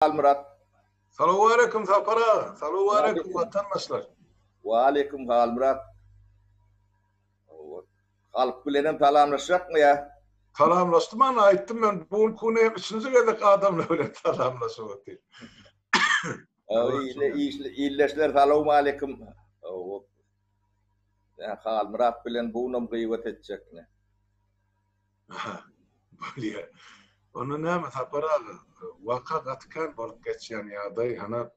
Halmyrat. Salowaleýkim Sapar aga. Salowaleýkim watandaşlar. Waleýkim Halmyrat. Halk bilenem salamlaşjakmy ýa? Salamlaşdym ana aýtdym men bu günki güni hem üçünji gezek adamlar bilen salamlaşyp otyryn. Ildeşler salowmaleýkim. Halmyrat bilen bu günem gybat etjekmi? Bolýar. Onda näme Sapar aga, waka gaty kän bolup geçýän ýagdaý, hana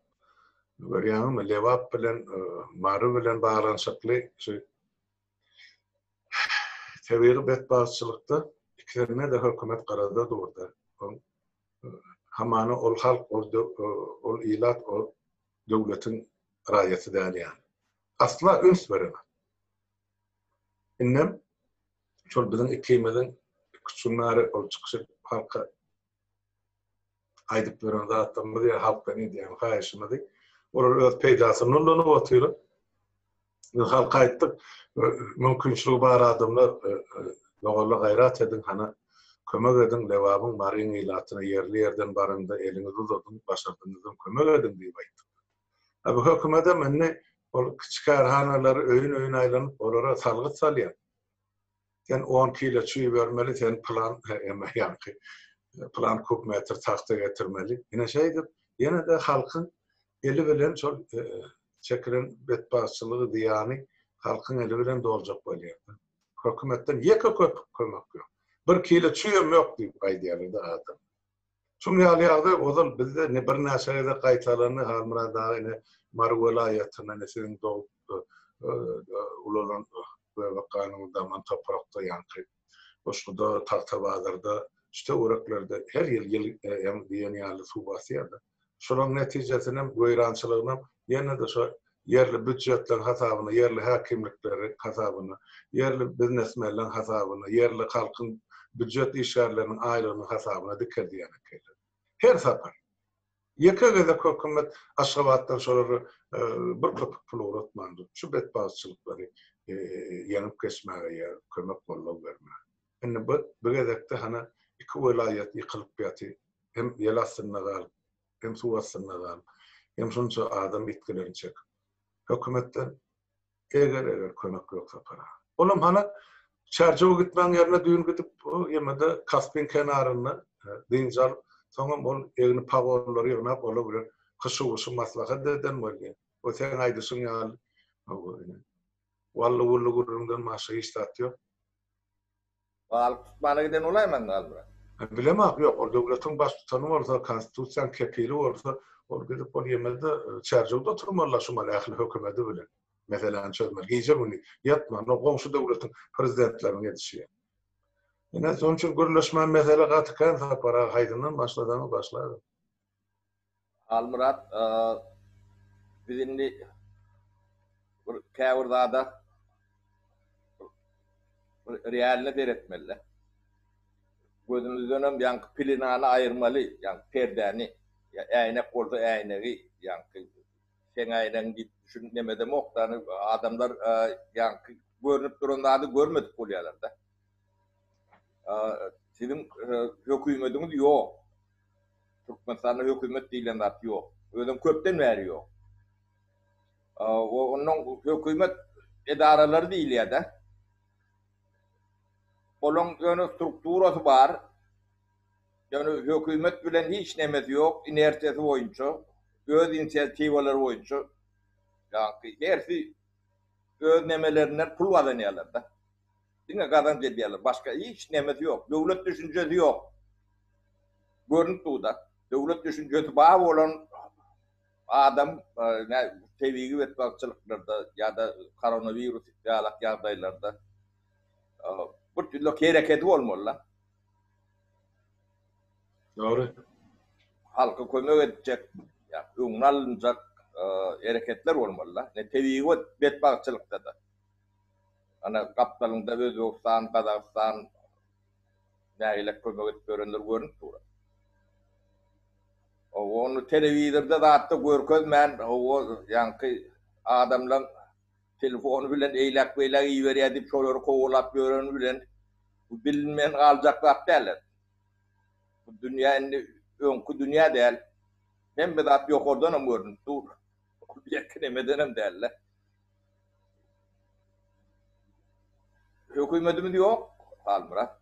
görýäňizmi, Lebap bilen Mary bilen baglanyşykly şu tebigy betbagtçylykda ikisinde-de hökümet gyrada durdy. Hamana ol halk, ol ilat o döwletiň raýaty däl ýaly. Asla üns berenok. Indem şol biziň ikimiziň iki-üç gün bäri ol çykyş edip halka aýdyp ýören zatlarymyzy ýa halkdan edýän haýyşymyzy olar öz peýdasyna ulanyp otyr. Biz halka aýtdyk, mümkinçiligi bar adamlar doganlar gaýrat ediň, hana kömek ediň, Lebabyň, Maryň ilatyna ýerli-ýerden baryň-da eliňizi uzadyň, başardygyňyzdan kömek ediň diýip aýtdyk. A bu hökümetem indi ol kiçi kärhanalary öýün-öýün aýlanyp, olara salgyt salýar. Sen on kilo çüý bermeli, sen pylan eme ýaňky pylan kub metr tagta getirmeli. Ine şeýdip, ýene-de halkyň eli bilen şol çekilen betbagtçylygy, zyýany halkyň eli bilen doljak bolýar. Hökümetden ýeke köpük kömek ýok. Bir kilo çüýem ýok diýip aýdýarlar-da adam. Şuň ýaly ýagdaý ozal bizde ne birnäçe gezek gaýtalandy, Halmyrat aga ine Mary welaýatynda ine siziň dogup ulalan göbek ganyňyz daman toprakda ýaňky Goşguda, Tagtabazarda, şu töwereklerde her ýyl ýyl diýen ýaly suw basýar-da. Şolaryň netijesinem, weýrançylygynam ýene-de şo ýerli býudjetleriň hasabyna, ýerli häkimlikleriň hasabyna, ýerli biznesmenleriň hasabyna, ýerli halkyň býudjet işgärleriniň aýlygynyň hasabyna dikeldýän ekenler. Her sapar. Ýeke gezek hökümet Aşgabatdan şolara bir köpük pul ugratmandyr. Şu betbagtçylyklary ýeňip geçmäge ýa kömek-goldaw bermäge. Indi bu bu gezekde hany iki welaýat ýykylyp ýaty, hem ýel astynda galyp, hem suw astynda galyp, hem şunça adam ýitgilerini çekip. Hökümetden eger-eger kömek ýok Sapar aga. Olam hany Çärjewe gitmäň ýerine düýn gidip o ýemede Kaspiň kenarynda dynç alyp, soňam ol egni pagonlary ýygnap olar bilen hyşy-wyşy maslahat eden bolýar. O seň aýdyşyň ýaly wally-wully gürrüňden başga hiç zat ýok. Balyk tutmana giden bolaýmaň Halmyrat? Bilemok, ýok, ol döwletiň baştutany bolsa, konstitusiýanyň kepili bolsa, ol gidip ol ýemede Çärjewde oturmaly-la şumal ähli hökümedi bilen meseläni çözmeli. Gije-gündiz ýatman, o goňşy döwletiň prezidentleriniň edişi ýaly. Ine, şonuň üçin gürleşmän mesele gaty kän Sapar aga, haýsyndan başlasaňyz başlaber. Halmyrat, biz indi bir käbir zada bir realine seretmeli-de. Gözümizdenem ýaňky pilinany aýyrmaly, ýaňky perdäni, ýa äýnek bolsa äýnegi, ýaňky seň äýnegiň diýip düşün nemedemok-da, adamlar ýaňky görnüp duran zady görmedik bolýarlar-da. Siziň hökümediňiz ýok. Türkmenistanda hökümet diýlen zat ýok. Özem köpden bäri ýok. Ondan hökümet edaralary diýilýär-de. Olaň ýöne strukturasy bar. Ýöne hökümet bilen hiç nemesi ýok, inersiýasy boýunça, öz inisiatiwalary boýunça ýaňky hersi öz nemelerinden pul gazanýarlar-da. Diňe gazanç edýärler. Başga hiç nemesi ýok. Döwlet düşünjesi ýok. Görnüp dur-da. Döwlet düşünjesi bar bolan adam tebigy betbagtçylyklarda ýa-da koronawirus ýalak ýagdaýlarda bir türli hereketi bolmaly-da. Dogry. Halka kömek etjek, ýa öňüni alynjak hereketler bolmaly-da. Ne tebigy betbagtçylykda-da. Ana gapdalyňda Özbegistan, Gazagystan nägilek kömek edip ýörenler görnüp dur. Ony telewizorda zatda görkezmän, hawa, ýaňky adamlaň telefony bilen eýläk-beýläk iberýär diýip şolary kowalap ýöreni bilen bu bilinmän galjak zat däl. Bu dünýä indi öňki dünýä däl. Hemme zat ýokardanam görnüp dur. Ol ýeke nemedenem däl-de. Hökümetimiz ýok, Halmyrat.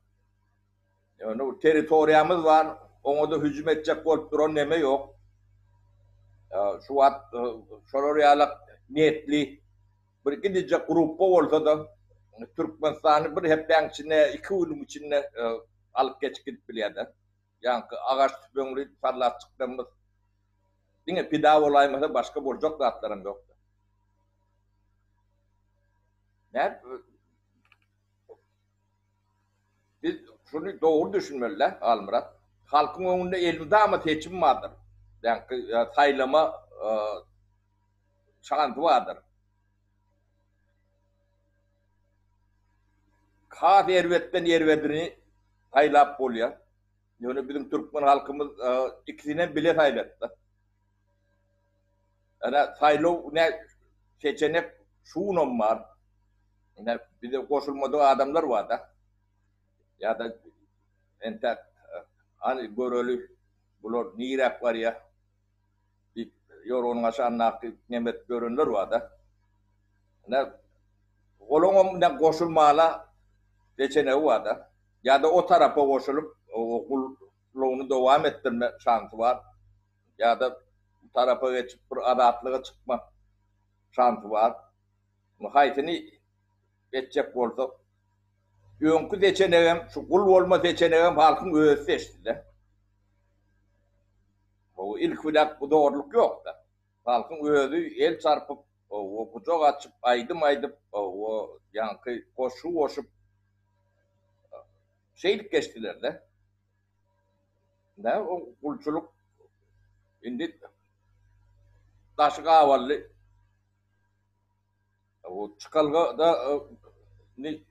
Ýöne territoriýamyz bar, oňa-da hüjüm etjek bolup duran neme ýok. Şu wagt şolar ýalak niýetli bir gidijek gruppa bolsa-da, Türkmenistany bir hepdäň içinde, iki günüň içinde alyp geçip gidip bilýärler. Ýaňky agaç tüpeňli sallatçyklarymyz diňe pida bolaýmasa başga boljak zatlaram ýokdy. Nädip Biz şuny dogry düşünmeli-dä, Halmyrat. Halkyň öňünde elmydama seçim bardyr. Ýaňky saýlama şansy bardyr. Has erbetden erbedini saýlap bolýar. Ýöne biziň türkmen halkymyz ikisinem bile saýlady-da. Ene saýlaw ne seçenek şunam bar. Ine bize goşulmadyk adamlar bar-da. Ýa-da entäk hany göreli bular niräk barýar diýip ýorganyň aşagyndaky neme edip ýörenler bar-da. Ine olaňam ine goşulmana seçenegi bar-da. Ýa-da o tarapa goşulyp gullugyny dowam etdirme şansy bar. Ýa-da bu tarapa geçip bir azatlyga çykma şansy bar. Haýsyny etjek bolsak, öňki seçenegem, şu gul bolma seçenegem halkyň özi seçdi-de. Hawa, ilki bilen bu zorluk ýok-da. Halkyň özi el çarpyp, hawa, gujak açyp, aýdym aýdyp, hawa, ýaňky goşgy goşup, şeýdip geçdiler-de. Nä o gulçulyk indi daşy gabaldy. O çykalga-da indi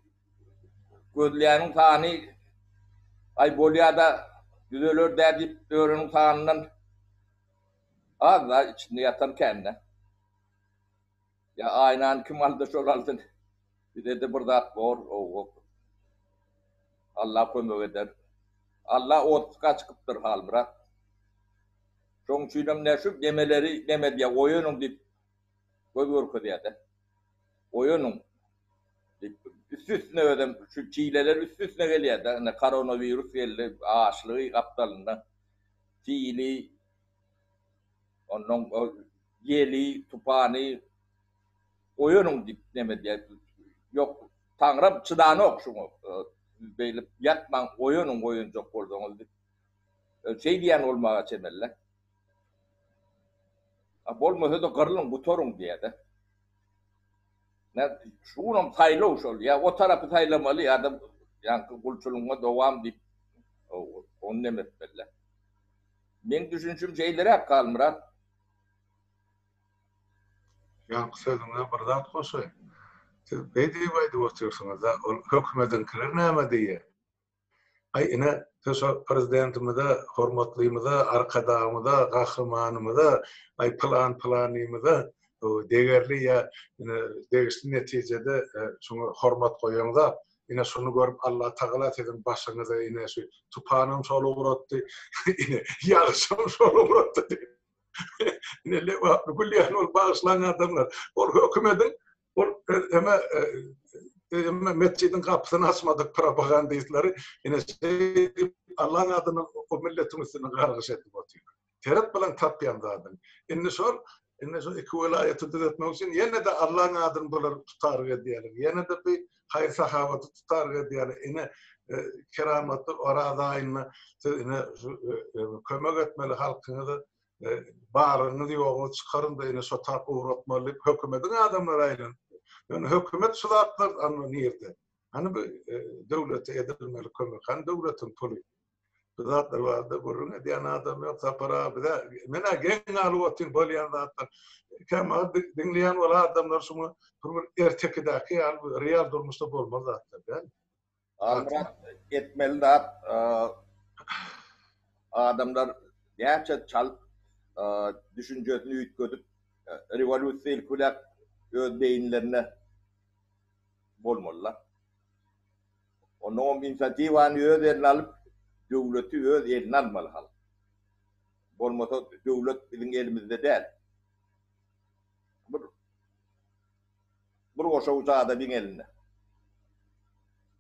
gözleýäniň sany aý bolýa-da düzeler-dä diýip ýöreniň sanyndan az-da içinde ýatan kän-dä. Ýa aýnany kim aldy şol alsyn. Bize-de bir zat bor, owo. Allah kömek eder. Allah otpuska çykypdyr Halmyrat. Şoň üçinem ne şu demeleri neme edýär, oýanyň diýip göz görkezýär-de. Oýanyň diýip üsti-üstüne özem şu çileler üsti-üstüne gelýär-de. Ine koronawirus geldi, açlygy gapdalynda. Sili, ondan ýeli, tupany oýanyň diýip neme edýär. Ýok, Taňram çydanok şuňa. Siz beýle ýatmaň, oýanyň oýanjak bolsaňyz diýip. Şeý diýýän bolmaga çemeli-le. A bolmasa-da gyrlyň, gutaryň diýýär-de. Nä, şunam saýlaw şol. Ýa o tarapy saýlamaly ýa-da ýaňky gulçulygyňa dowam diýip, ony neme etmeli-le. Meň düşünişim şeýleräk, Halmyrat. Ýaňky sözüňe bir zat goşaýyn. Siz beý diýip aýdyp otyrsyňyz-da, ol hökümediňkiler näme diýýär? Aý, ine, siz şo Prezidentimize, hormatlymyza, Arkadagymyza, Gahrymanymyza, aý, pylan-pylanymyza degerli ýa ine degişli netijede şuňa hormat goýaňzak, ine şuny görüp Allatagala siziň başyňyza ine şu tupanam şol ugratdy, ine ýagyşam şol ugratdy diýip. Ine lebaply gülýän ol bagyşlaň adamlar. Ol hökümediň ol eme eme metjidiň gapysyny açmadyk propagandistleri ine şeýdip Allaň adyna o milletiň üstüne gargyş edip otyr. Seret bilen tapýan zadyň. Indi şol indi şu iki welaýaty düzetmek üçin ýene-de Allaň adyny bular tutaryk edýärler. Ýene-de bir haýyr-sahawaty tutaryk edýärler. Ine keramatly Oraz aýynda siz ine şu kömek etmeli halkyňyza baryňyzy ýoguňyzy çykaryň-da ine şo tarap ugratmaly diýip hökümediň adamlary aýlanyp. Ýöne hökümet şu zatlar anna nirde? Hany bu döwlete edilmeli kömek? Hany döwletiň puly? Bu zatlar barada gürrüň edýän adam ýok Sapar aga bize menä geň galyp otyryn bolýan zatlar. Kämahal diňleýän ol adamlar şuňa bir ertekidäki ýaly bu real durmuşda bolmaz zatlar däl. Halmyrat etmeli zat adamlar näçe çalt düşünjesini üýtgedip rewolýusiýa ilki bilen öz beýinlerine bolmalylar. Onnoňam inisiatiwany öz eline alyp, döwleti öz eline almaly halk. Bolmasa döwlet biziň elimizde däl. Bir bir goşawuç adamyň elinde.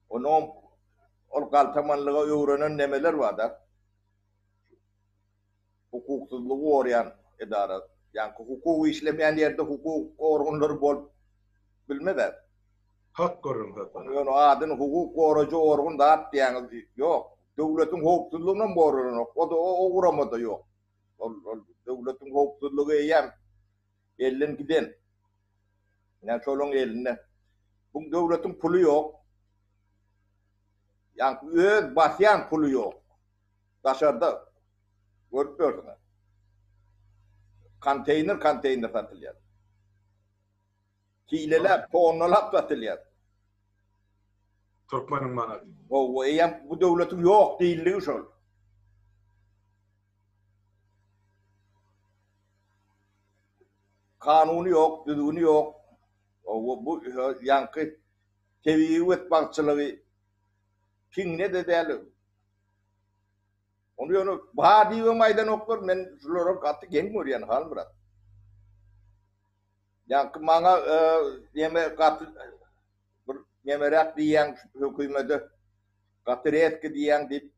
Onuň ol galtamanlyga öwrenen nemeler bar-da. Hukuksyzlygy gorýan edara. Ýaňky hukuk işlemeýän ýerde hukuk organlary bolup bilmez-ä. Hak gürrüň Sapar. Ýöne adyny hukuk goraýjy organ zat diýýäňiz ýok. Döwletiň howpsuzlygynam goralanok. O-da o gurama-da ýok. Ol ol döwletiň howpsuzlygy eýýäm elden giden. Ýa şolaň elinde. Bu döwletiň puly ýok. Ýaňky öz basýan puly ýok. Daşarda görüp ýörsüňiz. Konteýner konteýner satylýar. Kileläp, tonnalap satylýar. Türkmeniň manady. Hawa, eýýäm bu döwletiň ýok diýildigi şol. Kanuny ýok, düzgüni ýok. Hawa, bu ýaňky tebigy betbagtçylygy piňine-de däl. Ony ýöne bar diýibem aýdanoklar, men şulara gaty geň görýän Halmyrat. Ýaňky maňa neme gaty bir nemeräk diýýäň hökümede gaty reski diýýäň diýip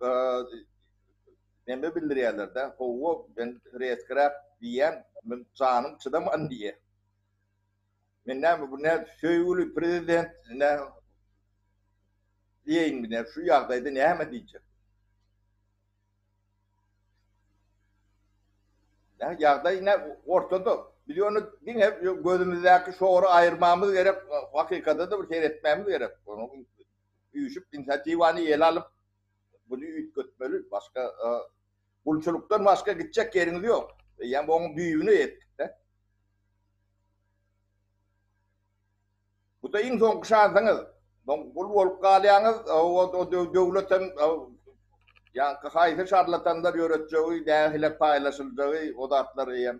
neme bildirýärler-de. Hawa, men reskiräk diýýän, men janym çydaman diýýär. Men näme bu ne söýgüli prezident ne diýeýinmi ne şu ýagdaýda näme diýjek? Ne ýagdaý ne ortada. Biz ony diňe gözümizdäki şory aýyrmamyz gerek, hakykata-da bir seretmämiz gerek. Onuň üýşüp inisiatiwany ele alyp buny üýtgetmeli. Başga e, gulçulykdan başga gitjek ýeriňiz ýok. Eýýäm onuň düýbüne ýetdik-de. Bu-da iň soňky şansyňyz. Soň gul bolup galýaňyz, o döwlet hem ýaňky haýsy şarlatanlar ýöretjegi, nähili paýlaşyljagy, o zatlar eýýäm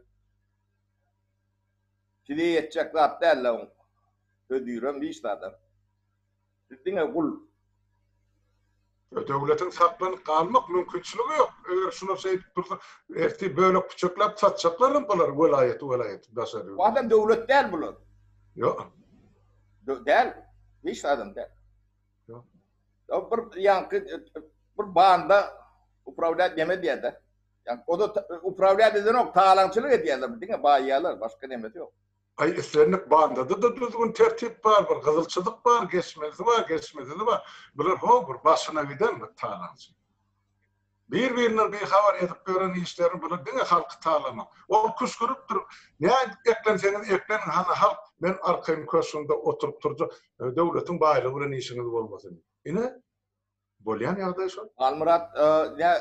size ýetjek zat däl-de oň hödürem hiç zadam. Siz diňe gul. Döwletiň saklanyp galmak mümkinçiligi ýok. Eger şular şeýdip dursa, ertir bölek-püçekläp satjaklaram bular welaýaty-welaýaty daşary ýurda. Bu adam döwlet däl bular. Ýok. Däl. Hiç adam däl. Ýok. Bir ýaňky bir banda uprawlýat neme diýýär-de. Ýa o da uprawlýat edenok, talaňçylyk edýärler, diňe baýýarlar, başga nemesi ýok. Aý islendik bandada-da düzgün tertip bar, bir gyzyl çyzyk bar, geçmelisi bar, geçmesizi bar. Bular ho bir başyna giden bir talaňçy. Bir-birinden bihabar edip ýören işlerini bular diňe halky talamak. Ol küşgüripdir. Nädip eklenseňiz ekleniň hany halk men arkaýyn köşgümde oturyp turjak, döwletiň baýlygy bilen işiňiz bolmasyn. Ine Bolýan ýagdaý şol. Halmyrat nä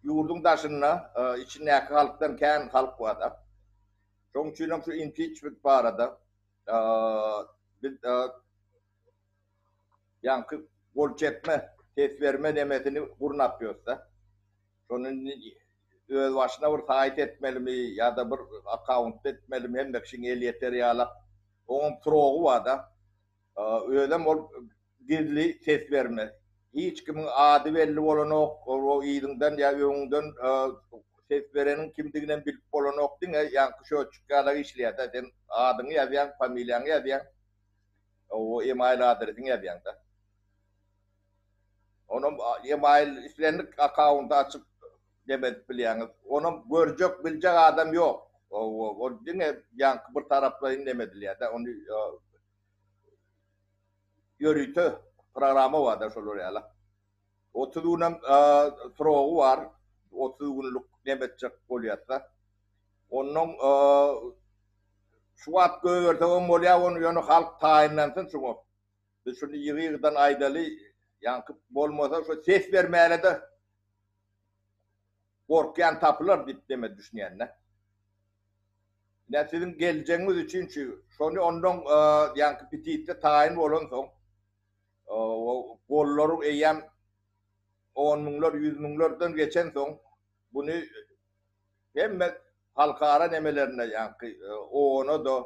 ýurduň daşynda içindäki halkdan kän halk barda. Şoň üçin hem şu impiçment barada biz ýaňky gol çekme, ses berme nemesini gurnap ýörüs-de. Şony indi özbaşyna bir saýt etmelimi ýa-da bir akkaunt etmelimi hemme kişiň elýeteri ýalak. Oňam srogy barda. Özem ol gizli ses berme. Hiç kimiň ady belli bolanok, o yzyňdan ýa öňüňden ses bereniň kimdiginem bilip bolanok, diňe ýaňky şötjük ýalak işleýär-de, sen adyňy ýazýaň, familiýaňy ýazýaň, o email adresiňi ýazýaň-da. Onam email islendik akkaunty açyp neme edip bilýäňiz. Onam görjek, biljek adam ýok. Ol diňe ýaňky bir taraplaýyn neme edilýär-de, ony ýörite programma bar-da şolar ýaly. 30 günem srogy bar. 30 günlük neme etjek bolýarsa. Ondan şu wagt goýbersegem bolýar ony, ýöne halk taýynlansyn şuňa. Biz şuny ýygy-ýygydan aýdaly, ýaňky bolmasa şu ses bermäne-de gorkýan tapylar diýip deme düşünýän-de. Ine siziň geljegiňiz üçin şu, şony ondan ýaňky petisiýa taýyn bolansoň, gollary eýýäm on müňler, ýüz müňlerden geçensoň, buny hemme halkara nemelerine ýaňky OON-a-da,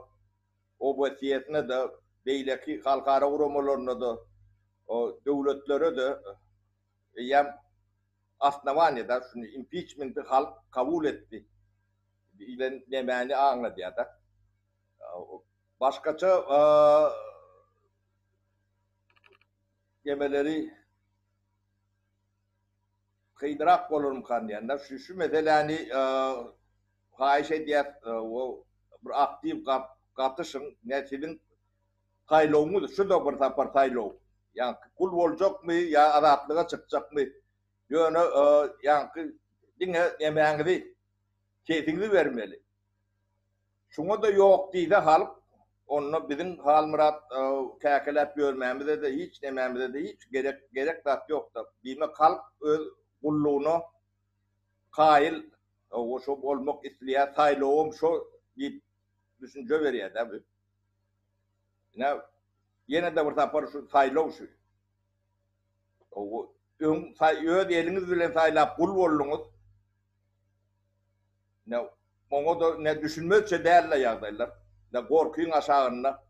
OBSE-sine-de, beýleki halkara guramalaryna-da, döwletlere-de eýýäm. osnowaniýada şuny impiçmenti halk kabul etdi diýlen nemäni aňladýar-da. Başgaça nemeleri kynrak bolarmykan diýende şu şu meseläni haýyş edýäs bir aktiw gatyşyň ne siziň saýlawyňyz şu-da bir sapar saýlaw ýaňky gul boljakmy ýa azatlyga çykjakmy ýöne ýaňky diňe nemäňizi sesiňizi bermeli. Şuňa-da ýok diýse halk, onda biziň Halmyrat käkeläp ýörmämize-de, hiç nemämize-de hiç gerek gerek zat ýok-da. Diýmek, halk öz gullugyna kaýyl, hawa, şo bolmak isleýär, saýlawam şo diýip düşünje berýär-dä bu. Ine, ýene-de bir sapar şu saýlaw şu. Hawa, öň öz eliňiz bilen saýlap gul bolduňyz. Ne oňa-da ne düşünmezçe däl-le ýagdaýlar. Ne gorkyň aşagynda.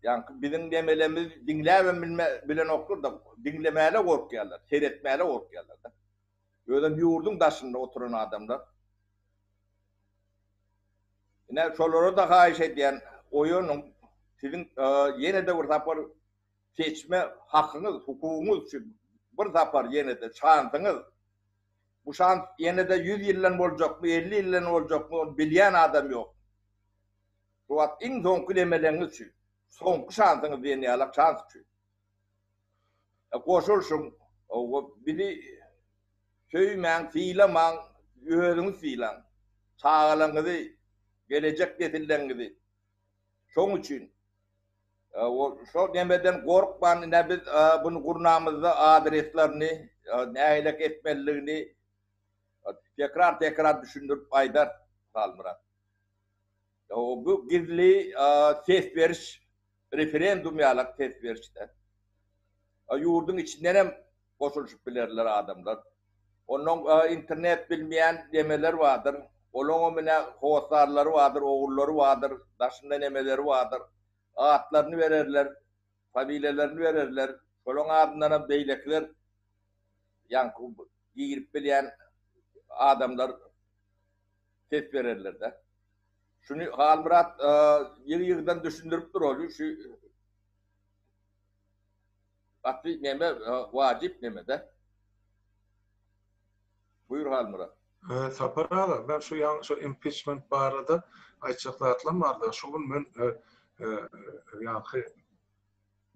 Ýaňky biziň nemelemiz diňläbem bilme bilenoklar-da, diňlemäne gorkýarlar, seretmäne gorkýarlar-da. Özem ýurduň daşynda oturan adamlar. Ine, şolara-da haýyş edýän, oýanyň, siziň ýene-de bir sapar seçme hakyňyz, hukugyňyz üçin bir sapar ýene-de şansyňyz. Bu şans ýene-de 100 ýyldan boljakmy, 50 ýyldan boljakmy, ony bilýän adam ýok. Şu wagt iň soňky nemeleňiz üçin, soňky şansyňyz diýen ýalak şans üçin. E, goşulyşyň, bizi söýmäň, sylamaň, özüňiz sylaň. Çagalaryňyzy, gelejek nesilleriňizi. Şoň üçin Şo nemeden gorkman ine biz buny gurnamyzda adreslerini nähilek etmelidigini tekrar tekrar düşündirip aýdar Halmyrat. Bu gizli ses beriş referendum ýalak ses berişde. Ýurduň içinden hem goşulyşyp bilerler adamlar. Ondan internet bilmeýän nemeler bardyr. Olaňam ine hossarlary bardyr, ogullary bardyr, daşynda nemeleri bardyr. Atlaryny bererler, familiýalaryny bererler. Şolaň adyndanam beýlekiler ýaňky girip bilýän adamlar ses bererler-de. Şuny Halmyrat ýygy-ýygydan düşündirip dur ol şu gaty neme wajyp neme-de. Buýur Halmyrat. Sapar aga, men şu ýaňy şu impiçment barada aýtjak zatlarym bardy. Şu gün men ýaňky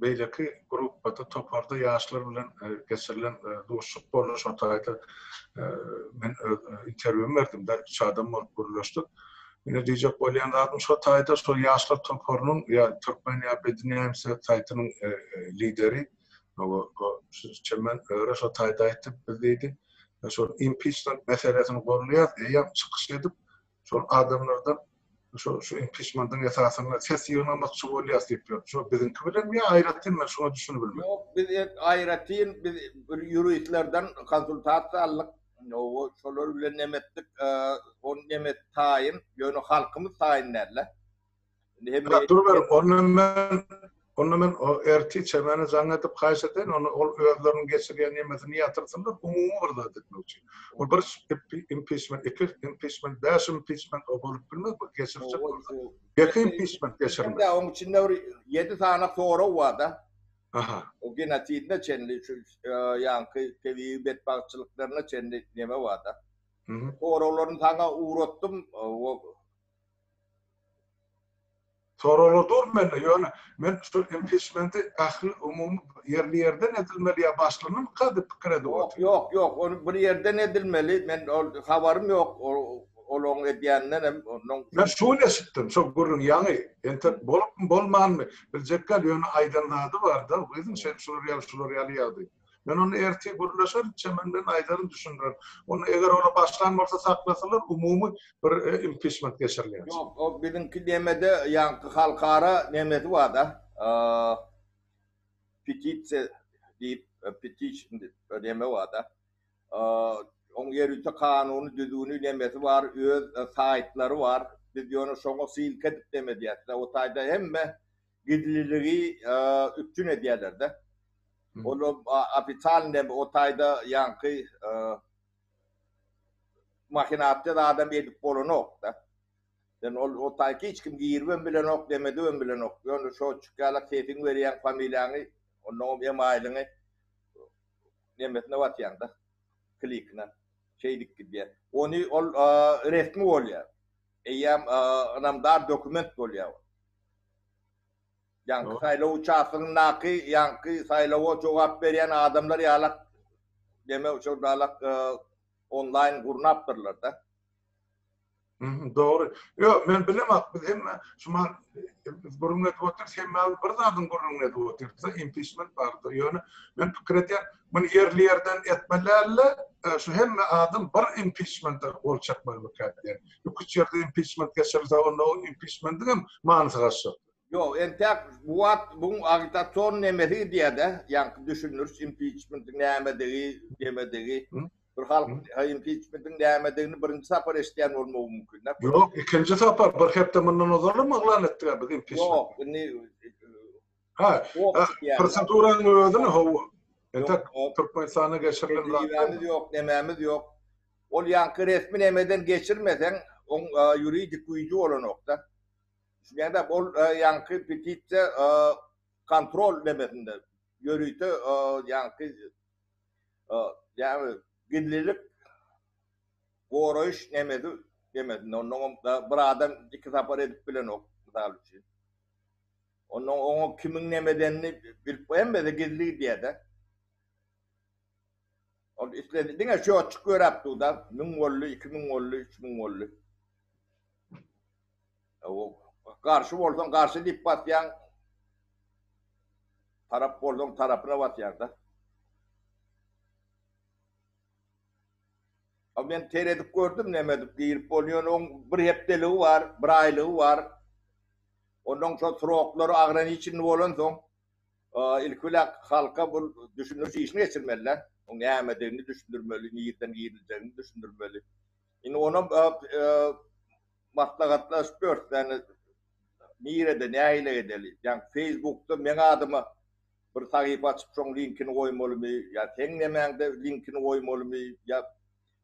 beýleki gruppada, toparda ýaşlar bilen geçirilen duşuşyk boldy. Şo taýda men öz interwýumy berdim-de, üç adam bolup gürleşdik. Ine diýjek bolýan zadym şo taýda şol ýaşlar toparynyň ýa Türkmen ýa Bedinýämse saýtynyň lideri Çemen Öre şo taýda aýtdy, biz diýdi, şol impiçment meselesini goldaýas, eýýäm çykyş edip, şol adamlardan şo şu impiçmentiň esasynda ses ýygnamakçy bolýas diýip ýör. Şo biziňki bilenmi ýa aýratyn men şoňa düşünibilmedim. Ýok, biz aýratyn biz bir ýuristlerden konsultasiýa aldyk. Owo, şolar bilen neme etdik, ony neme taýyn, ýöne halkymyz taýyn däl-de. Hemme Dur onda men onda men o ertir Çemene jaň edip haýyş edeýin, ony ol özleriniň geçirýän nemesini ýatyrsynlar, umumy bir zat etmek üçin. Ol bir impeachment, iki impeachment, bäş impeachment o bolup bilmez, bu geçirjek bolsa. Ýeke impeachment geçirmeli. Oň içinde bir 7 sany sorag bar-da. Aha. O genosidine çenli şu ýaňky tebigy betbagtçylyklaryna çenli neme bar-da. Soraglaryny saňa ugratdym. O Soraglar dur mende, ýöne men şu impiçmenti ähli umumy ýerli ýerden edilmeli ýa başlanarmyka diýip pikir edip otyryn. Ýok, ýok, ony bir ýerden edilmeli, men ol habarym ýok olaň edýäninden hem ondan. Men şu gün eşitdim, şo gürrüň ýaňy, entek bolupmy bolmanmy biljek däl, ýöne aýdan zady barda, gyzym şeýdip şular ýaly şular ýaly ýagdaý. Men ony ertir gürleşerin, Çemen bilen aýdaryn, düşündirerin. Onda eger olar başlan bolsa saklasalar, umumy bir impiçment geçirilýär. Ýok, o biziňki nemede ýaňky halkara nemesi bar-da. Petisiýa diýip, petition diýip neme bar-da. Oň ýörite kanuny düzgüni nemesi bar, öz saýtlary bar. Biz ýöne şoňa ssylka edip neme edýäs-de. O taýda hemme gizliligi üpjün edýärler-de. Ol ofitsialnyý o taýda ýaňky mahinasiýa zadam edip bolanok-da. Sen ol o taýky hiç kim giribem bilenok, demedibem bilenok. Ýöne şo çykýalak sesiňi berýäň, familiýaňy, onnoňam emaýlyňy nemesine basýaň-da, klikine. Şeýdip gidýär. Ony ol resmi bolýar. Eýýäm ynamdar dokument bolýar ol. Ýaňky saýlaw uçastogyndaky ýaňky saýlawa jogap berýän adamlar ýalak deme şol ýalak onlaýn gurnapdyrlar-da. Dogry. Ýok, men bilemok, biz hemme şumal biz gürrüň edip otyrys, hemmämiz bir zadyň gürrüňini edip otyrys-da, impiçment barada. Ýöne men pikir edýän, muny ýerli-ýerden etmeli däl-de, şu hemme adam bir impiçmente gol çekmelimikä diýýän. Iki-üç ýerde impiçment geçirilse, onda o impiçmentiň hem manysy gaçjak. Ýok, entäk bu wagt buň agitasion nemesi gidýär-de, ýaňky düşündiriş impiçmentiň nämedigi, nemedigi. Bir halk impiçmentiň nämedigini birinji sapar eşidýän bolmagy mümkin. Ýok, ikinji sapar, bir hepde mundan ozalam yglan etdik biz impiçment. Ýok, indi Ha, proseduranyň özüni hawa. Entek Türkmenistanda geçirilen zat. Tejribämiz ýok, nemämiz ýok. Ol ýaňky resmi nemeden geçirmeseň, oň ýuridik güýji bolanok-da. Düşünýäňdä, ol ýaňky petisiýa kontrol nemesinde, ýörite ýaňky Ýagny gizlilik goraýyş nemesi demesinde onnoňam bir adam iki sapar edip bilenok mysal üçin. Onnoň oňa kimiň neme edenini bilip hemmesi gizli gidýär-de. Ol isledi diňe şötçük ýöräp dur-da, 1000 boldy, 2000 boldy, 3000 boldy. Garşy bolsaň garşy diýip basýaň. Tarap bolsaň tarapyna basýaň-da. A men seredip gördüm näme edip girip bolýar ýöne oň bir hepdeligi bar, bir aýlygy bar. Ondan şo sroklary ograniçenny bolansoň ilki bilen halka bu düşündiriş işini geçirmeliler. Oň nämedigini düşündirmeli, nirden giriljegini düşündirmeli. Indi onam maslahatlaşyp ýörüs, ýagny nirede, nähili edeli? Ýagny Facebookda meň adyma bir sahypa açyp şoň linkini goýmalymy ýa seň nemäňde linkini goýmalymy ýa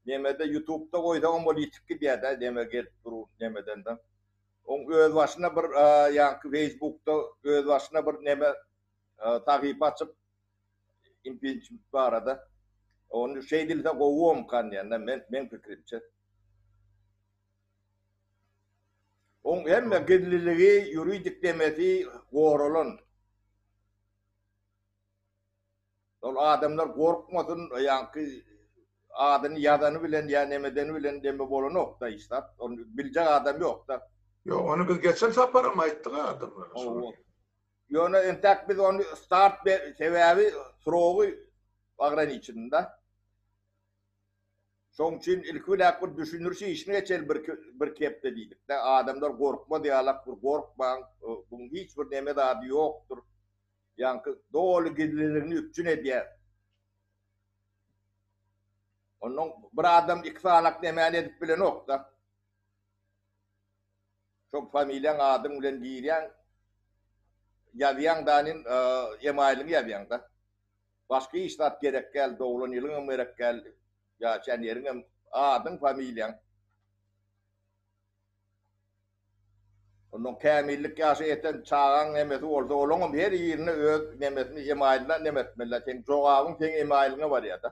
nemede YouTubeda goýsaňam ol ýitip gidýär-dä neme gelip dur nemeden-de. Oň özbaşyna bir ýaňky Facebookda özbaşyna bir neme sahypa açyp impiçment barada ony şeýdilse gowy bomkan diýende men meň pikirimçe. Oň hemme gizliligi, ýuridik demesi goralan. Ol adamlar gorkmasyn, ýaňky adyny ýazany bilen ýa nemedeni bilen deme bolanok-da hiç zat. Ony biljek adam ýok-da. Ýok, ony biz geçen saparam aýtdyk adamlara şony. Ýöne entäk biz ony start sebäbi srogy ograniçenda. Şoň üçin ilki bilen bir düşündiriş işini geçeli bir birki hepde diýdik-de. Adamlar gorkmaz ýalak bir gorkmaň, buň hiç bir neme zady ýokdur. Ýaňky doly gizliligini üpjün edýär. Onnoň bir adam iki sanak nemäni edip bilenok-da. Şo familiýaň adyň bilen girýäň, ýazýaň danin emaýlyňy ýazýaň-da. Başga hiç zat gerek däl, doglan ýylyňam gerek däl, ýaşaýan ýeriňem, adyň, familiýaň. Ondan kämillik ýaşa ýeten çagaň nemesi bolsa, olaňam her birine öz nemesini emaýlyna neme etmeli-dä, seň jogabyň seň emaýlyňa barýar-da.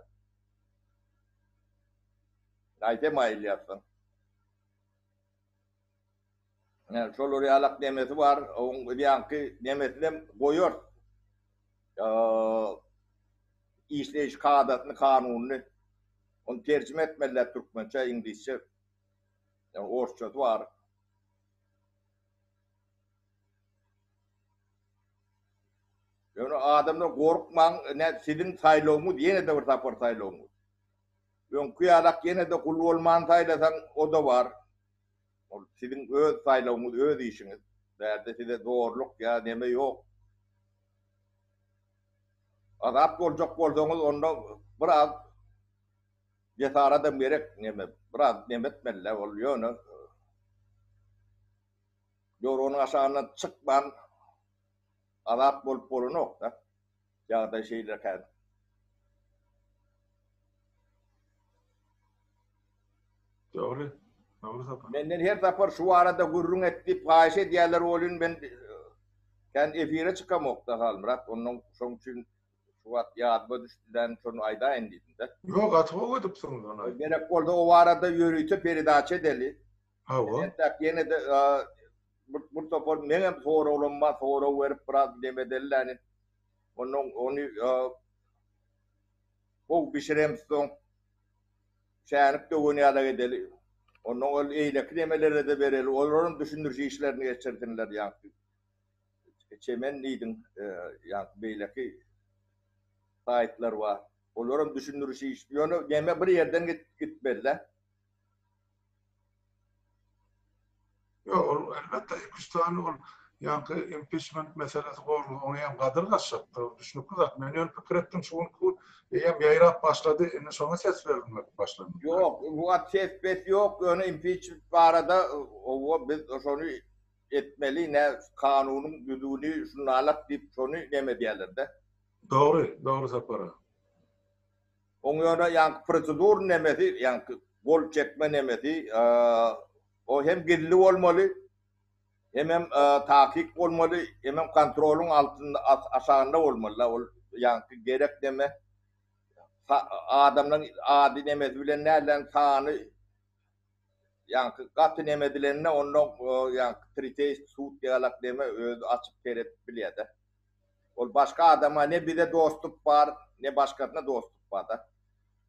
Haýsy emaýl ýazsaň. Ine, şolar ýalak nemesi bar, oň ýaňky nemesinem goýarys. Işleýiş kadasyny, kanunyny. Ony terjime etmeliler türkmençe, iňlisçe. Orsçasy bar. Ýöne adamlar gorkmaň, ine siziň saýlawyňyz ýene-de bir sapar saýlawyňyz. Öňki ýalak ýene-de gul bolman saýlasaň, o-da bar. Ol siziň öz saýlawyňyz, öz işiňiz. Bärde size zorluk ýa neme ýok. Azat boljak bolsaňyz, onda biraz jesaradam gerek, neme, biraz neme etmeli-dä ol, ýöne ýorganyň aşagyndan çykman azat bolup bolanok-da. Ýagdaý şeýlekä. Dogry. Dogry Sapar. Menden her sapar şu barada gürrüň et diýip haýyş edýärler welin men kän efire çykamokda Halmyrat ondan şoň üçin şu wagt ýadyma düşdi däni şony aýdaýyn diýdim-de. Ýok gaty gowy edipsiňiz ony aýdyp. Gerek bolsa o barada ýörite peredaça edeli. Hawa. Entäk ýene-de bir bir topar meňem soraglarym bar sorag berip biraz neme edeli däni. Ondan ony gowy bişiremsoň şänik döwen ýalak edeli. Ondan ol eýleki nemelere-de bereli. Olaram düşündiriş işlerini geçirsinler ýaňky. Çemen diýdiň, ýaňky beýleki saýtlar bar. Olaram düşündiriş iş. Ýöne neme bir ýerden gitmeli-dä. Ýok, ol elbetde iki-üç sany ol ýaňky impiçment meselesi gozgalsa oňa hem gadyr gaçjakdyr, ol düşnükli zat. Men ýöne pikir etdim şu günki gün eýýäm ýaýrap başlady, indi şoňa ses berilmek başlandy. Ýok, bu wagt ses pes ýok, ýöne impiçment barada owa biz şony etmeli, nä kanunyň düzgüni şunalak diýip şony neme edýärler-de. Dogry, dogry Sapar aga. Oň ýöne ýaňky prosedur nemesi, ýaňky gol çekme nemesi, o hem gizli bolmaly, hemem takyk bolmaly, hemem kontrolyň altynda aşagynda bolmaly-da ol ýaňky gerek neme adamlaryň ady nemesi bilen däl-de sany Ýaňky gaty neme edilende onda ýaňky triteýski sud ýalak neme özi açyp seredip bilýärde. Ol başga adama ne bize dostup bar, ne başgasyna dostup barda.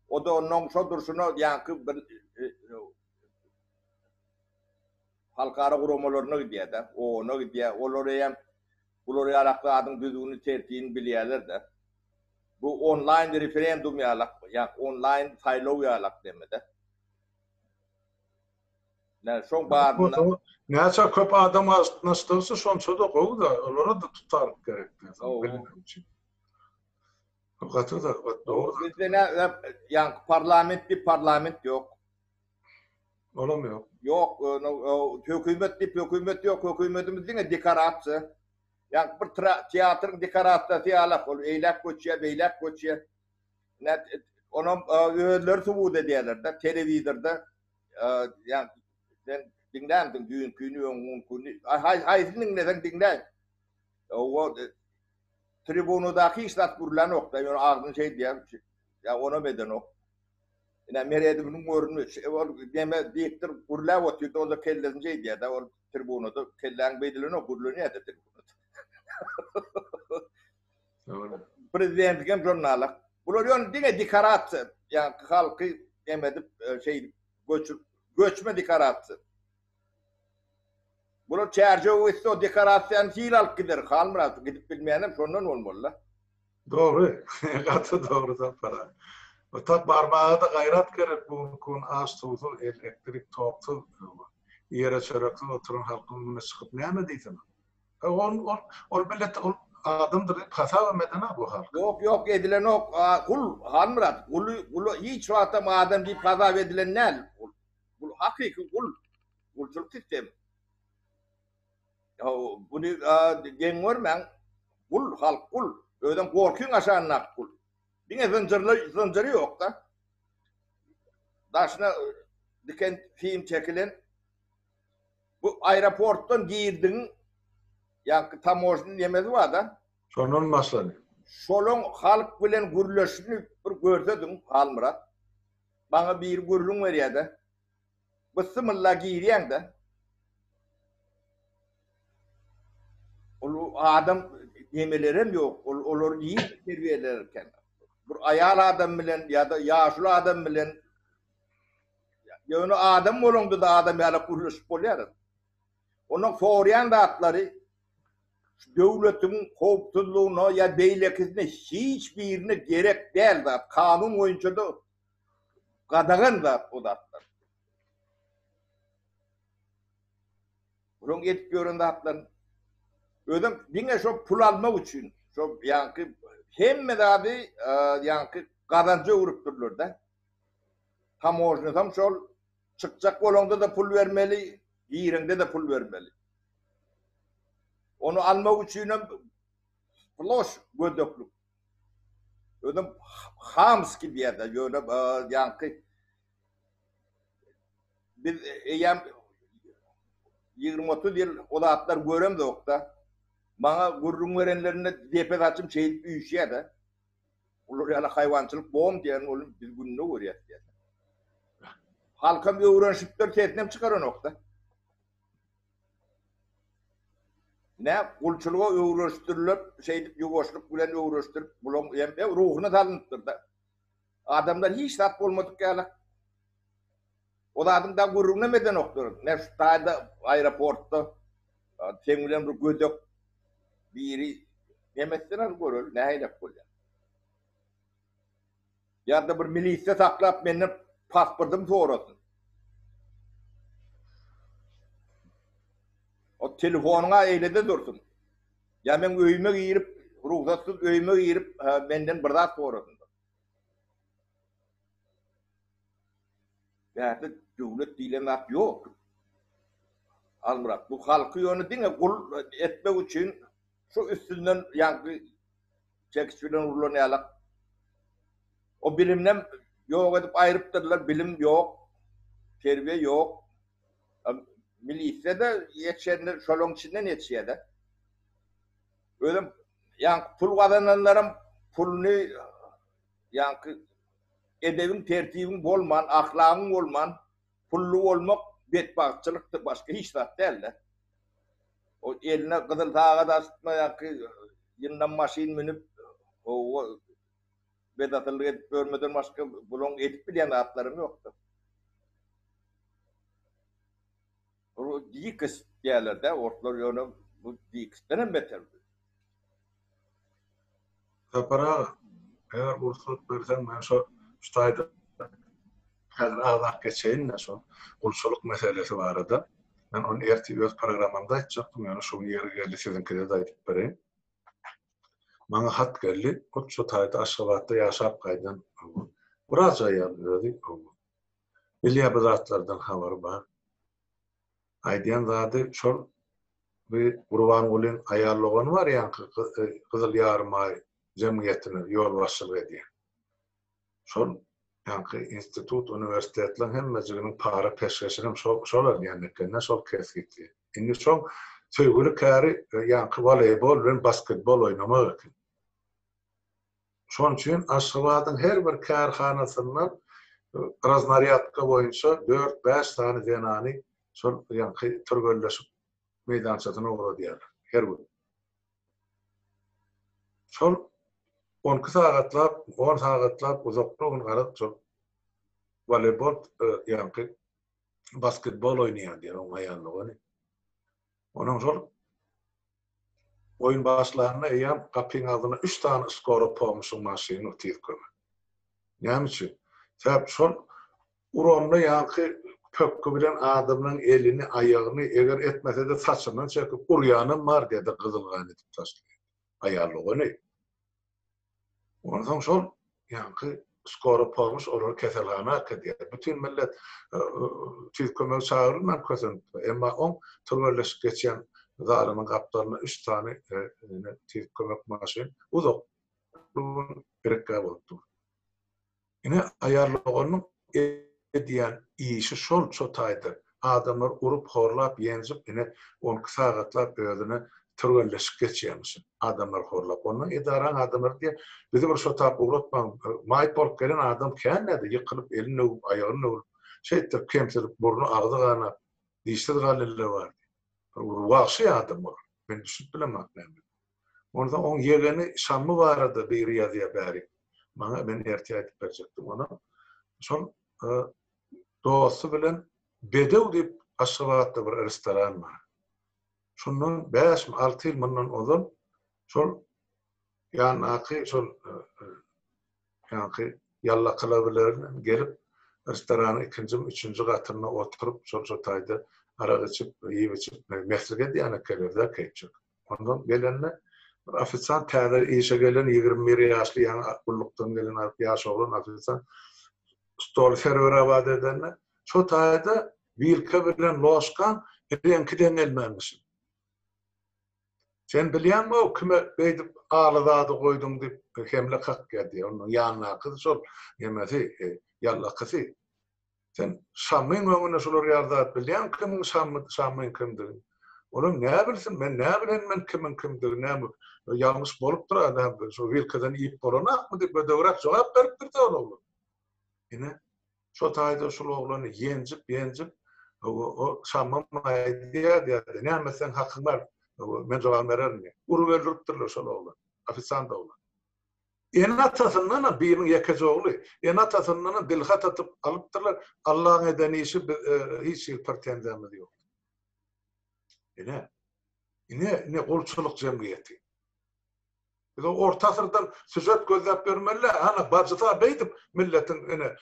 O-da onnoň şo durşuna ýaňky bir halkara guramalaryna gidýär-de, OON-a gidýär. Olar eýýäm bular ýalak zadyň düzgüni, tertibini bilýärler-de. Bu onlaýn referendum ýalak, ýa onlaýn saýlaw ýalak neme-de. Näme şoň barynda. Näçe köp adam gatnaşdyrsa şonça-da gowy-da, olara-da tutaryk gerek bilmek üçin. Gaty da dogry. Bizde nä ýaňky parlament diýip parlament ýok. Olam ýok. Ýok, hökümet diýip hökümet ýok, hökümetimiz diňe dekorasiýa. Ýaňky bir teatryň dekorasiýasy ýalak, ol eýläk göçýär, beýläk göçýär. Onam özleri subut edýärler-de, telewizorda ýa sen diňländiň düýnkini, öňňünkini. Haýsyny diňleseň diňle. O tribunadaky hiç zat gürlänok-da, ýöne agzyny şeýdýär. Ýa onam edenok. Ine Meredownyň görünü, ol neme diktor gürläp otyrdy, ol-da kellesini şeýdýär-de, ol tribunada kelläň beýdilenok, gürlenýär-de tribunada. Prezidentlik hem žurnalak. Bular ýöne diňe dekorasiýa, ýagny halky em edip, şeýdip göçürip, göçme dekorasiýa. Bular çärjew gitse o dekorasiýany sil alyp gider. Halmyrat gidip bilmeýänem şondan bolmaly-da. Dogry, gaty dogry Sapar aga. O tap barmaga-da gaýrat gerek bu günki gün aç suwsuz, elektrik toksuz, ýere çöreksiz oturan halkyň öňüne çykyp näme diýsin? Ol ol ol millet ol adamdyr diýip hasabam edenok bu halk. Ýok ýok edilenok gul Halmyrat guly gula hiç wagtam adam diýip hasap edilen däl gul gul hakyky gul gulçulyk sistemi buny geň görmäň gul halk gul özem gorkyň aşagyndaky gul diňe zynjyrly zynjyry ýokda daşyna diken sim çekilen Bu aeroportdan girdigiň ýaňky tamožny nemesi bar-da. Şondan başlanýar. Şolaň halk bilen gürleşini bir görsediň, Halmyrat. Maňa biri gürrüň berýär-de. Bysymylla girýäň-de. Ol adam nemelerem ýok. Ol olary nirde terbiýelär eken? Bir aýal adam bilen ýa-da ýaşuly adam bilen Ýöne adam bolaňda-da adam ýaly gürleşip bolýar. Onuň soraýan zatlary şu döwletiň howpsuzlygyna ýa beýlekisine hiç birine gerek däl zat. Kanun boýunça-da gadagan zat o zatlar. Bularyň edip ýören zatlaryny özem diňe şo pul almak üçin, şo ýaňky hemme zady ýaňky gazanja öwrüpdirler-de. Tamožnysam şol, çykjak bolaňda-da pul bermeli, gireňde-de pul bermeli. Ony almak üçinem sploş gödeklik. Özem hamski diýýär-de, ýöne ýaňky biz eýýäm 20-30 ýyl o zatlar göremzok-da. Maňa gürrüň berenlerinde depe saçym şeýdip üýşýär-de. Olar ýaly haýwançylyk bom diýen ony biz günde görýäs diýýär. Halkam öwrenişipdir, sesinem çykaranok-da. Nä gulçulyga öwreşdirilip, şeýdip ýuwaşlyk bilen öwreşdirip, bulaň hem ruhuna salynypdyr-da. Adamlar hiç zat bolmadyk ýaly. O zadyň da gürrüňinem edenoklar. Nä şu taýda aeroportda seň bilen bir gödek biri neme etseler göreli nähilek bolýar. Ýa-da bir milisiýa saklap menden pasportymy sorasyn. O telefonyňa eýlede dursun. Ýa meň öýüme girip, rugsatsyz öýüme girip, menden bir zat sorasyn. Bärde döwlet diýlen zat ýok. Almyrat, bu halky ýöne diňe gul etmek üçin şu üstünden ýaňky çekiç bilen urlan ýalak. O bilimden ýok edip aýrypdyrlar, bilim ýok, terbiýe ýok. Milisiýa-da ýetişende şolaryň içinden ýetişýär-de. Özem ýaňky pul gazananlaram puluny ýaňky edebiň tertibiň bolman, ahlagyň bolman pully bolmak betbagtçylykdyr, başga hiç zat däl-de. O eline gyzyl sagat asypmy ýaňky ýyndam maşyn münüp, howwa bedasyllyk edip ýörmeden başga bulaň edip bilýän zatlaram ýokdur. Bu dikist diýerler-dä, orslar ýöne bu dikistden hem beter. Sapar aga, eger rugsat berseň men şo şu taýda häzir agzap geçeýin-de şo gulçulyk meselesi barada. Men ony ertir öz programmamda aýtjakdym, ýöne şu gün ýeri geldi siziňkide-de aýdyp bereýin. Maňa hat geldi, hut şu taýda Aşgabatda ýaşap gaýdan wraç aýal özi bilýär bu zatlardan habary bar. Aýdýan zady şol bi Gurbangulyň aýal dogany bar ýaňky Gyzyl Ýarymaý jemgyýetine ýolbaşçylyk edýän. Şol ýaňky institut, uniwersitetleriň hemmejiginiň para peşgeşinem şol şol alýan ekende şol kesgitleýär. Indi şoň söýgüli käri ýaňky woleýbol bilen basketbol oýnamak eken. Şonuň üçin Aşgabadyň her bir kärhanasyndan raznarýadka boýunça dört-bäş sany zenany şol ýaňky türgenleşik meýdançasyna ugradýarlar her gün. Şol on iki sagatlap, on sagatlap uzakly gün garaz şol woleýbol ýaňky basketbol oýnaýan diýýär oň aýal dogany. Onuň şol Oýun başlanda eýýäm gapyň agzynda üç sany skoro pomuşyň maşyny tiz kömek. Näme üçin? Sebäp şol uranda ýaňky pökgi bilen adamlaryň elini, aýagyny, eger etmese-de saçyndan çekip urýanam bar diýdi, gyzyl gan edip taşlaýar. Aýal dogany. Onsoň şol ýaňky skoro pomoş olary keselhana äkidýär. Bütin millet tiz kömegi çagyrylman kösenipdir. Emma oň türgenleşik geçýän zalynyň gapdalynda üç sany tiz kömek maşyn uzak gün gerekgä bolup dur. Ine, aýal doganyň edýän işi şol şo taýda adamlary urup, horlap, ýenjip, ine, on iki sagatlap özüne türgenleşik geçýärmişin, adamlary horlap. Ondan edaraň adamlary diýýär, bizi bir şo tap ugratmaň, maýyp bolup gelen adam kän näde, ýykylyp, elini döwüp, aýagyny döwlüp, şeýtdirip kemsidip, burny, agzy ganap, dişsiz galyller bar diýýär. Bir wagşy adam olar. Men düşünip bilemok näme. Onsoň oň ýegeni Şammy barada biri ýazýar bärik. Maňa men ertir aýdyp berjekdim ony. Şol dosty bilen Bedew diýip Aşgabatda bir restoran bar. Şundan bäşmi, alty ýyl mundan ozal şol ýandaky şol ýaňky ýallakylar bilen gelip restoranyň ikinjimi, üçünji gatynda oturyp şol şo taýda arak içip, iýip-içip meslik edýän ekenler-dä keýp çekip. Ondan gelende bir ofisiant täze işe gelen 21 ýaşly ýaňy gullukdan gelen ýaş oglan ofisiant stoly serwerabat edende şo taýda wilka bilen ložkaň reňki deň gelmänmişin. Sen bilýäňmi-ow kime beýdip aly zady goýduň diýip hemle kakýar diýýär. Onuň ýanyndaky şol nemesi, ýallakysy. Sen Şamyň öňünde şular ýaly zat bilýäňmi kimiň Şamy, Şamyň kimdigini? Olam näbilsin, men näbileýin men kimiň kimdigini, näme ýalňyş bolupdyr-a, näme şo wilkadan iýip bolanakmy diýip gödegräk jogap beripdir-de ol oglan. Ine, Şo taýda şul oglany ýenjip-ýenjip, o Şamam aýdýar diýýär, näme etseň hakyň bar, men jogap bererin diýýär. Urup öldüripdirler şol oglany, ofisiant oglany. Ene-atasyndanam, biriniň ýekeje ogly, ene-atasyndanam dilhat atyp alypdyrlar, Allaň eden işi biz hiç hili pretenziýamyz ýok. Ine, ine, ine gulçulyk jemgyýeti. Biz o orta asyrdan süžet gözläp ýörmeli-dä. Hana, bajysy-a beýdip milletiň ine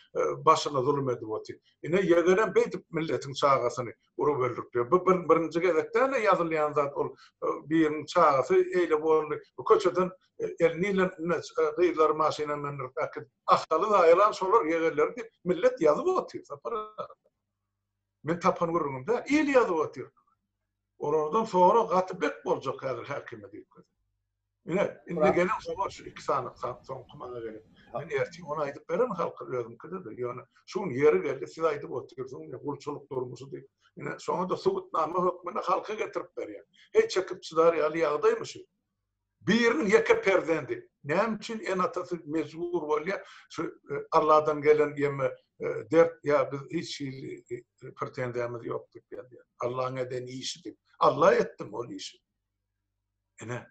başyna zulum edip otyr. Ine ýegenem beýdip milletiň çagasyny urup öldürip ýör. Bu bir birinji gezek däl-ä ýazylýan zat ol biriniň çagasy eýle boldy. Bu köçeden elini ile ine gyzlary maşyna mündürip äkidip Ahaly zaýalan şolar ýegenleri diýip millet ýazyp otyr Sapar aga. Men tapan gürrüňim däl. Il ýazyp otyr. Olardan sorag gaty bek boljak häzir häkime diýip görse. Ine, indi gelen habar şu iki sany soňky maňa gelen. Men ertir ony aýdyp bererin halka özüňkide-de. Ýöne şu gün ýeri geldi, siz aýdyp otyrsyňyz, ine, gulçulyk durmuşy diýip. Ine, şoňa-da subutnama hökmünde halka getirip berýän. Heý, çekip çydar ýaly ýagdaýmy şu? Biriniň ýeke perzendi. Näme üçin ene-atasy mejbur bolýar şu Alladan gelen ýeme dert ýa biz hiç hili pretenziýamyz ýok diýip ýazýar. Allaň eden işi diýip. Alla etdimi ol işi? Ine.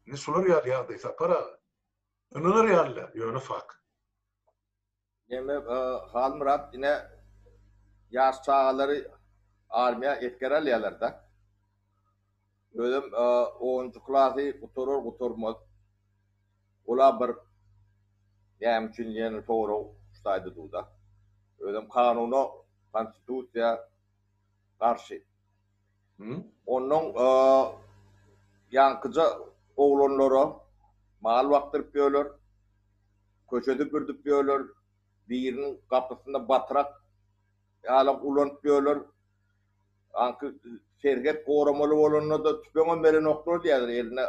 Ine şular ýaly ýagdaý Sapar aga. Ynanar ýaly däl, ýöne fakt. Neme Halmyrat ine ýaş çagalary armiýa esger alýalarda. Özem onunjy klasy gutarar gutarmaz. Ola bir näme üçin diýen sorag şu taýda durda. Özem kanuna, konstitusiýa garşy. Onnoň ýaňkyja oglanlara mal bakdyryp ýörler. Köçe süpürdip ýörler, biriniň gapysynda batrak ýalak ulanyp ýörler. Aňky serhet goramaly bolanda-da tüpeňem berenoklar diýýärler, eline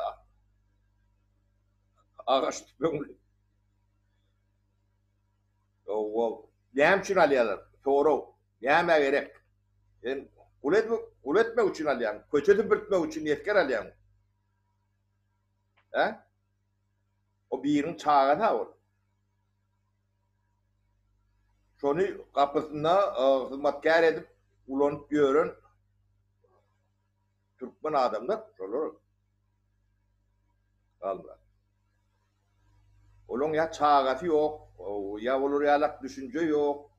agaç tüpeňli. Ýowa, näme üçin alýarlar? Sorag, nämä gerek? Sen gul edip, gul etmek üçin alýaň, köçe süpürtmek üçin esger alýaň. Hä? O biriniň çagasy-a ol. Şony gapysynda hyzmatkär edip ulanyp ýören türkmen adamlar şolar. Galmyrat. Olaň ýa çagasy ýok, ýa olar ýalak düşünje ýok.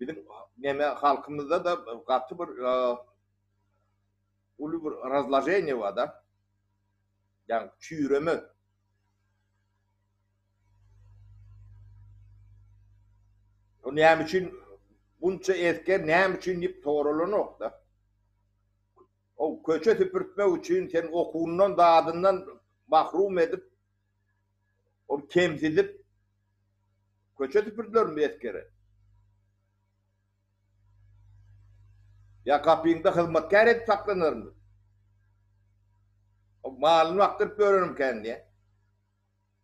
Biziň neme halkymyzda-da gaty bir uly bir razlaženiýe bar-da. Ýagny çüýreme. O näme üçin bunça esger näme üçin diýip soralanok-da. O köçe süpürtmek üçin sen okuwyndan zadyndan mahrum edip ol kemsidip köçe süpürdilermi esgeri? Ýa gapyňda hyzmatkär edip saklanarmy? O malyny bakdyryp ýörenimkän diýä.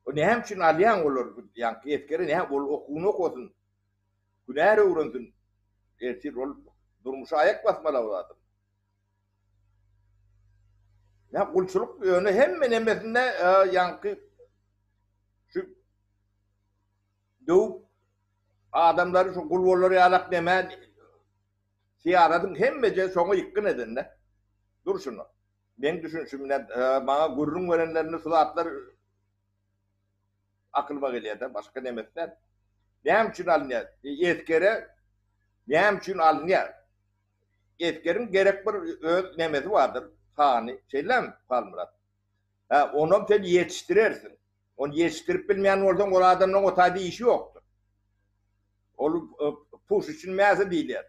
O näme üçin alýaň olary ýaňky esgeri näme ol okuwyny okasyn. Hünär öwrensin. Ertir ol durmuşa aýak basmaly ol adam. Ýa gulçulyk ýöne hemme nemesinde ýaňky şu döwüp adamlary şu gul bolar ýalak neme syýaradyň hemmeje şoňa ýykgyn edende durşuna. Meň düşünişimden maňa gürrüň berenlerinde şu zatlar akylyma gelýär-de, başga nemesi däl. Näme üçin alynýar? Esgere näme üçin alynýar? Esgeriň gerek bir öz nemesi bardyr, sany. Şeýlemi, Halmyrat? Hä, onam sen ýetişdirersiň. Ony ýetişdirip bilmeýän bolsaň, ol adamlaryň o taýda işi ýokdur. Ol puş üçin mäse diýilýär.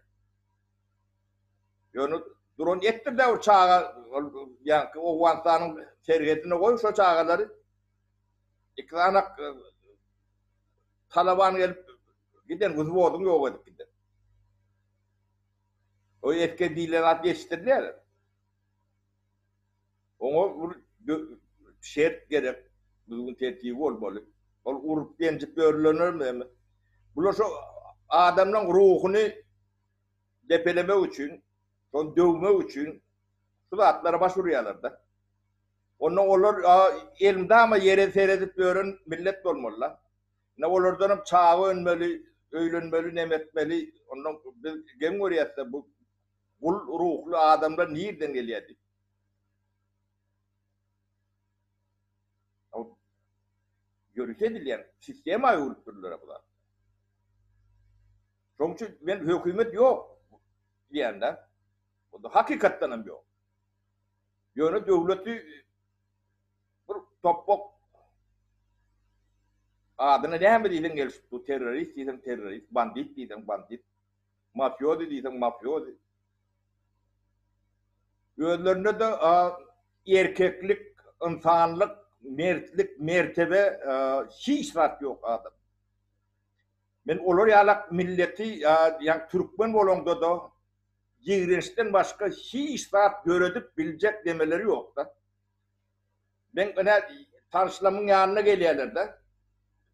Ýöne duran etdir-dä ol çaga, ol ýaňky Owganystanyň serhedine goý şo çagalary. Iki sanak talaban gelip giden wzwodyň ýok edip gider. O esger diýlen zat ýetişdirilýär. Oňa bir şert gerek, düzgün tertibi bolmaly. Ol urup ýenjip ýörülenlermi? Bular şo adamlaryň ruhuny depelemek üçin, şony döwmek üçin şu zatlara baş urýarlar-da. Onda olar elmydama ýere seredip ýören millet bolmaly-da. Ine olardan hem çaga önmeli, öýlenmeli, neme etmeli. Ondan biz geň görýäs-de bu gul ruhly adamlar nirden gelýär diýip. Ýörite edilýän sistema öwrüpdirler bu zat. Şonuň üçin men hökümet ýok diýende, bu hakykatdan hem ýok. Ýöne döwleti bir topbak adyna näme diýseň gelişip dur, terrorist diýseň terrorist, bandit diýseň bandit, mafiozi diýseň mafiozi. Özlerinde-de erkeklik, ynsanlyk, mertlik, mertebe hiç zat ýok adam. Men olar ýalak milleti, ýa türkmen bolaňda-da ýigrençden başga hiç zat döredip biljek demeleri ýok-da. Men ine tanyşlarymyň ýanyna gelýärler-de.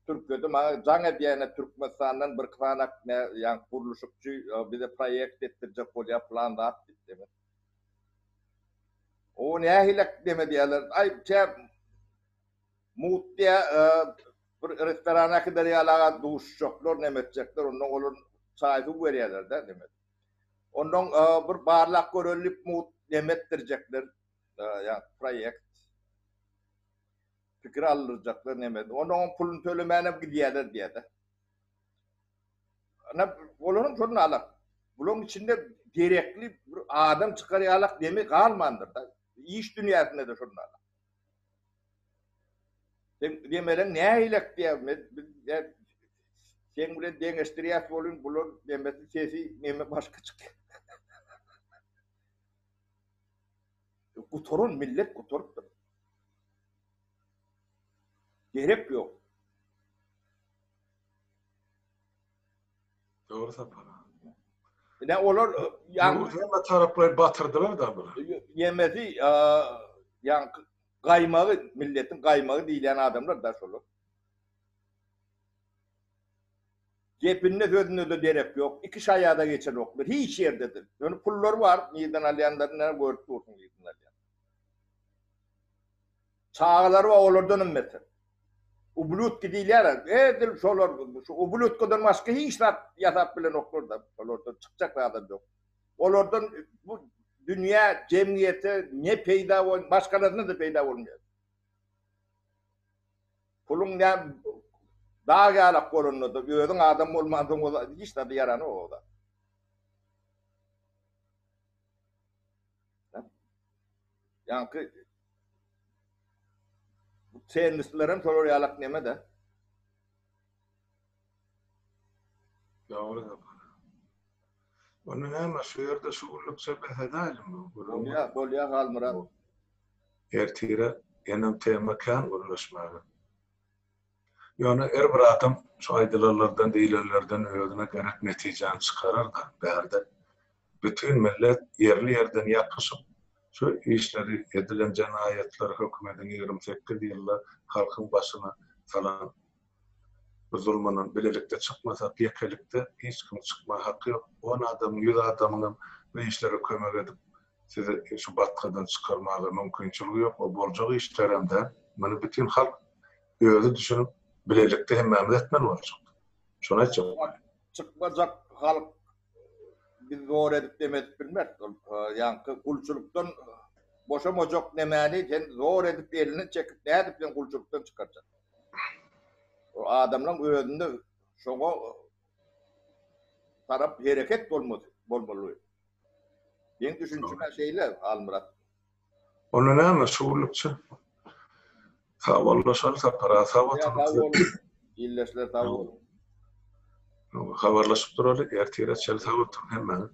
Türkiýede maňa jaň edýär ine Türkmenistandan birki sany ne ýa gurluşykçy bize proýekt etdirjek bolýar plan zat diýip deme. O nähili deme diýýärler. Aý tä mugt diýä bir restorana äkider ýalaga duşuşjaklar neme etjekler ondan olar çaý suw berýärler-de deme. Ondan bir barlap göreli diýip mugt neme etdirjekler. Ýa proýekt pikir aldyrjaklar neme. Onda oň puluny tölemänem gidýärler diýýär-de. Ana olaryň şonda alak. Bularyň içinde gerekli bir adam çykar ýalak demi galmandyr-da. Iş dünýäsinde-de şonda alak. Sen demeleň nähilek diýýär. Men biz seň bilen deňeşdirýäs bolun bular demesi sesi neme başga çykýar. Gutaran millet gutarypdyr. Gerek ýok. Dogry Sapar. Ine olar ýaňky hemme taraplaýyn batyrdylar da bular. Ýemesi ýaňky gaýmagy milletiň gaýmagy diýilýän adamlar da şolar. Gepinde sözünde-de derek ýok. Iki şaýada geçenoklar. Hiç ýerde-de. Ýöne pullary bar. Nirden alýanlaryny ine görüp dursuň nirden alýan. Çagalary bar olardan hem beter. Ublýutki diýilýär. Edil şolar şu ublýutkadan başga hiç zat ýasap bilenoklar-da. Olardan çykjak zadam ýok. Olardan bu dünýä jemgyýete ne peýda bol, maşgalasyna-da peýda bolmaýar. Puluň nä dag ýalak bolanda-da özüň adam bolmansoň o hiç zada ýaranok o zat. Ýaňky bu tennislerem şolar ýalak neme-de. Dogry gep. Onda näme şu ýerde şu günlükçe bes edäýlimi? Bolýa, bolýa Halmyrat. Ertire ýenem tema kän gürleşmäge. Ýöne her bir adam şu aýdylanlardan diýilenlerden özüne gerek netijäni çykarar-da, bärde bütin millet ýerli-ýerden ýapyşyp şu işleri edilen jenaýatlary hökümediň 28 ýylda halkyň başyna salan Bu zulmundan bilelikde çykmasak, ýekelikde hiç kimiň çykmaga haky ýok. On adamyň, ýüz adamyňam bu işlere kömek edip, sizi şu batgadan çykarmaga mümkinçiligi ýok. O boljak işlerem däl. Muny bütin halk özi düşünip, bilelikde hemmämiz etmeli boljak. Şony aýtjak bolýan. Çykmajak halk biz zor edip dem edip bilmeris. Ol ýaňky gulçulykdan boşamajak nemäni sen zor edip elinden çekip nädip sen gulçulykdan çykarjak? O adamlaň özünde şoňa tarap hereket bolmasy bolmaly. Meň düşünjim şeýle, Halmyrat. Onda näme, şu günlükçe sag bollaşaly Sapar aga, sag oturyň. Sag boluň. Ildeşler sag boluň. Habarlaşyp duraly, ertire çenli sag oturyň hemmäňiz.